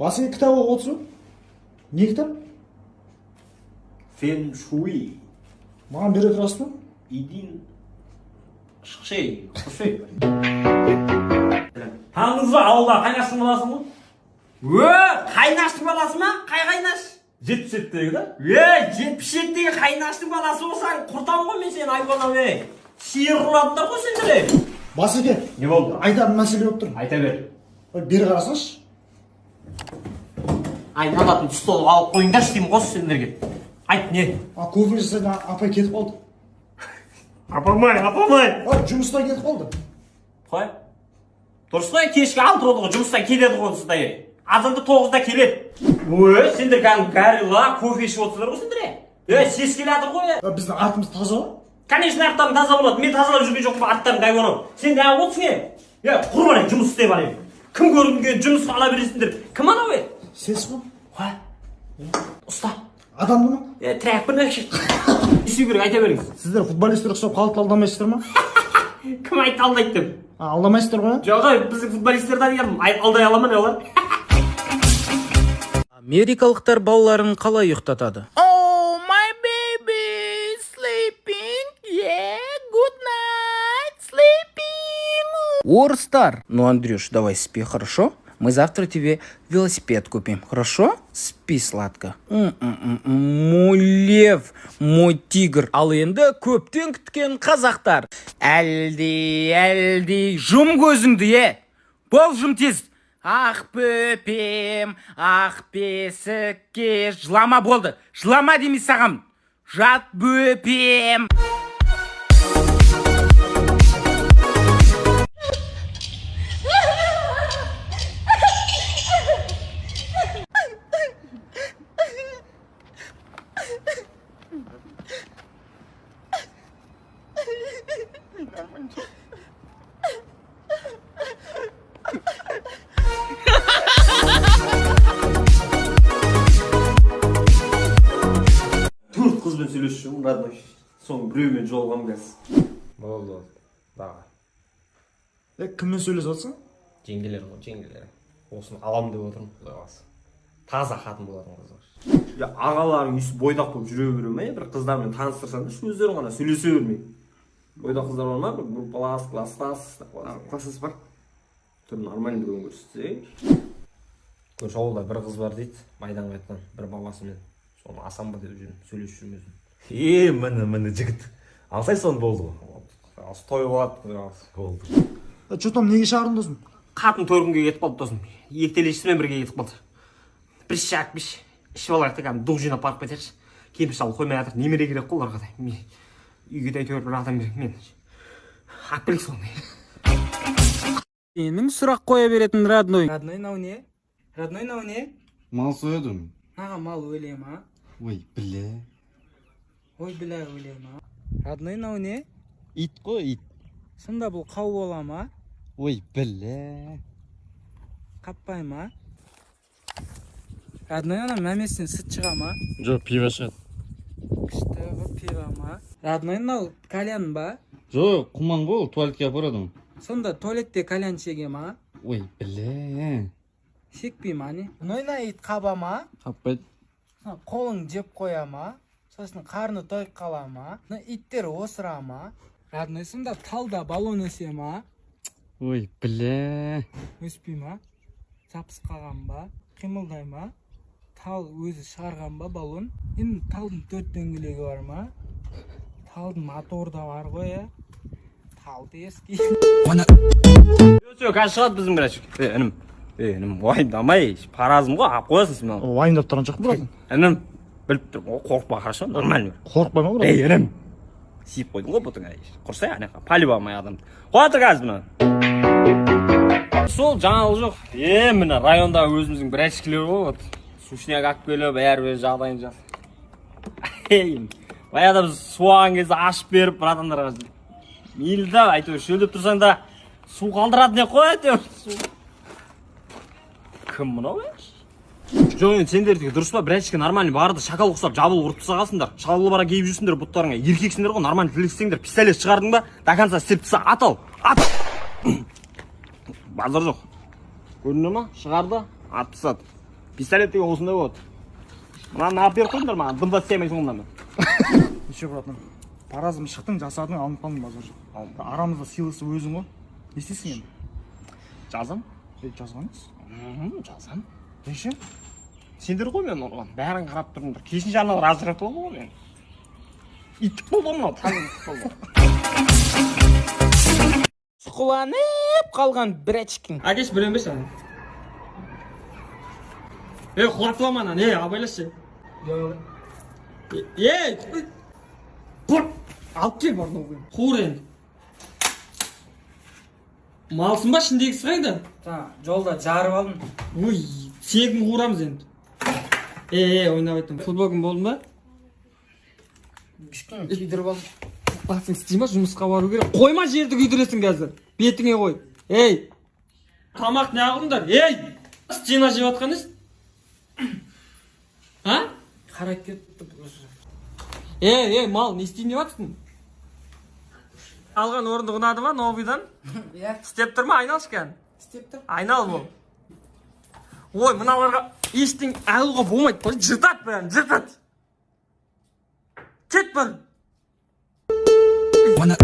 Басыңа кітап оқып отырсың ба? Не кітап? Фен Шуи. Маған бере тұрасыз ба? Идин шықшей, құшей. Таныңыз ба, ауылда қайнаштың баласы ғой? Ө, қайнаштың баласы ма? Қай қайнаш? 77-тегі да? Е, 77-тегі қайнаштың баласы болсаң, құртам ғой мен сені, айбалам, ей. Сиыр ұрлатыңдар ғой сендер, ей. Басеке. Не болды? Айтатын мәселе болып тұр. Айта бер. Ой, бері қарасаңшы. Айналатын стол алып қойыңдаршы деймін ғой сендерге. Айт, не? А кофе жасайтын апай кетіп қалды. Апамай, апамай. Ой, жұмыстан кетіп қалды. Қой. Дұрыс қой, кешкі 6 болды ғой, жұмыстан келеді ғой онсыз да, ей. Азанда 9-да келеді. Ө, сендер кәдімгі горилла, кофе ішіп отырсыңдар ғой сендер, ей. Е, сес келе жатыр ғой, ей. Ой, біздің артымыз таза ғой. Конечно, арттарың таза болады. Мен тазалап жүрген жоқпын, арттарың дайын. Сен неғып отырсың, ей? Е, құр барайын, жұмыс істеп барайын. Кім көрінген жұмысқа ала бересіңдер. Кім анау, ей? Сес қой. Қой. Ұста. Адамды ма? Е, тірек бір нәрсе. Не істеу керек, айта беріңіз. Сіздер футболисттер ұқсап халықты алдамайсыздар ма? Кім айтты алдайды деп? А, алдамайсыздар ғой, а? Жоқ, ей, біздің футболистерді айтамын. Алдай ала ма не олар? Америкалықтар балаларын қалай ұйықтатады? Oh, my baby sleeping. Yeah, good night, sleeping. Орыстар. Ну, Андрюш, давай спи, хорошо? Мы завтра тебе велосипед купим, хорошо? Спи сладко. М-м-м, мой лев, мой тигр. Ал енді көптен күткен қазақтар. Әлди, әлди, жұм көзіңді, е! Бол, жұм тез. Ақ бөпем, ақ бесікке жылама болды. Жылама демей саған. Жат, бөпем. Төрт қызбен сөйлесіп жүрмін, родной. Соның біреуімен жолығамын қазір. Болды, болды. Давай. Е, кіммен сөйлесіп жатсың? Жеңгелер ғой, жеңгелер. Осыны алам деп отырмын, құдай қаласа. Таза қатын болатын қыз ғой. Я, ағаларың өйстіп бойдақ болып жүре бере ме? Бір қыздармен таныстырсаңдаршы, өздерің ғана сөйлесе бермей. Бойдақ қыздар бар ма? Бір группалас, класстас деп қоясың. Класстас бар. Түр нормально біреуін көрсетсе. Көрші ауылда бір қыз бар дейді, майданға айтқан бір баласымен. Соны асам ба деп жүрмін, сөйлесіп жүрмін өзім. Е, міне, міне, жігіт. Алсай соны, болды ғой. Құдай қаласа, той болады, құдай қаласа. Болды. Е, че там, неге шақырдың, досым? Қатын төркінге кетіп қалды, досым. Екі телешісімен бірге кетіп қалды. Бір шак біш ішіп алайық та, кәдімгі дух жинап барып кетерші. Кемпір шал қоймай жатыр. Немере керек қой оларға да. Мен үйге де әйтеуір бір адам керек. Мен алып келейік соны. Сенің сұрақ қоя беретін родной. Родной, мынау не? Родной, мынау не? Мал сояды. Маған мал өле ма? Ой, бля. Ой, бля, өле ма? Родной, мынау не? Ит қой, ит. Сонда бұл қау бола ма? Ой, бля. Қаппай ма? Родной, ана мәмесінен сүт шыға ма? Жоқ, пиво шығады. Күшті ғой, пиво ма? Родной, мынау кальян ба? Жоқ, құман ғой, ол туалетке апарады оны. Сонда туалетте кальян шеге ма? Ой, бля. Шекпей ма, не? Родной, мына ит қаба ма? Қаппайды. Қолың жеп қоя ма? Сосын қарны тойып қала ма? Мына иттер осыра ма? Родной, сонда талда баллон өсе ма? Ой, бля. Өспей ма? Жабысып қалған ба? Қимылдай ма? Тал өзі шығарған ба баллон? Енді талдың төрт дөңгелегі бар ма? Талдың моторы да бар ғой, иә? Тал теріскей. Все, қазір шығады біздің братчик. Е, інім. Е, інім, уайымдамай, паразым ғой, алып қоясың сен маған. Уайымдап тұрған жоқпын, братан. Інім, біліп тұрмын ғой, қорықпа, хорошо, нормально. Қорықпай ма, брат? Ей, інім. Сиіп қойдың ғой бұтыңа. Құрсай ана жаққа, по-любому адамды. Қоя тұр қазір мына. Сол жаңалық жоқ. Е, міне райондағы өзіміздің братчикілер ғой, вот. Сушняк алып келіп, бәрі өз жағдайын жас. Ей, баяғыда біз су алған кезде ашып беріп, братандарға мейлі да, әйтеуір шөлдеп тұрсаң да су қалдыратын ек қой, әйтеуір. Су. Кім мынау, е? Жоқ, енді сендердікі дұрыс па, братчики, нормально барды шакал ұқсап жабылып ұрып тастағансыңдар. Шалбар бара киіп жүрсіңдер бұттарыңа. Еркексіңдер ғой, нормально тілексеңдер, пистолет шығардың ба, до конца істеп таста, ат ал, ат. Базар жоқ. Көрінді ма? Шығарды, атып тастады. Пистолет деген осындай болады. Мынаны алып беріп қойыңдар маған, дым да істей алмайсың ғой мынамен. Неше, братан, паразым, шықтың, жасадың, алынып қалдың, базар жоқ. Арамызда сыйлысы өзің ғой. Не істейсің енді? Жазам. Е, жазған емес. Жазам. Неше? Сендер ғой мені ұрған, бәрін қарап тұрыңдар. Керісінше, аналар ажыратып алды ғой мені. Иттік болды ғой мынау, таза иттік болды. Сұқыланып қалған брячкин. Әкеш, біреуін берші ана. Ей, құлатып алма ананы, ей, абайлашы. Ей, құр, алып кел, бар, новый. Қуыр енді. Малсың ба, ішіндегісі қайда? Жолда жарып алдым. Ой, тегін қуырамыз енді. Ей, ей, ойнап айттым. Футболкаң болды ма? Кішкене күйдіріп алдым. Басың істей ма, жұмысқа бару керек. Қойма, жерді күйдіресің қазір. Бетіңе қой. Ей! Тамақ не қылдыңдар? Ей! Стена жеп жатқан несі? А? Қарап кетті. Ей, ей, мал, не істейін деп жатырсың? Алған орындық ұнады ма, новыйдан? Иә. Істеп тұр ма? Айналшы кәні. Істеп тұр. Айнал бол. Ой, мыналарға ештеңе алуға болмайды ғой. Жыртады бәрін, жыртады. Кет, бар. Wanna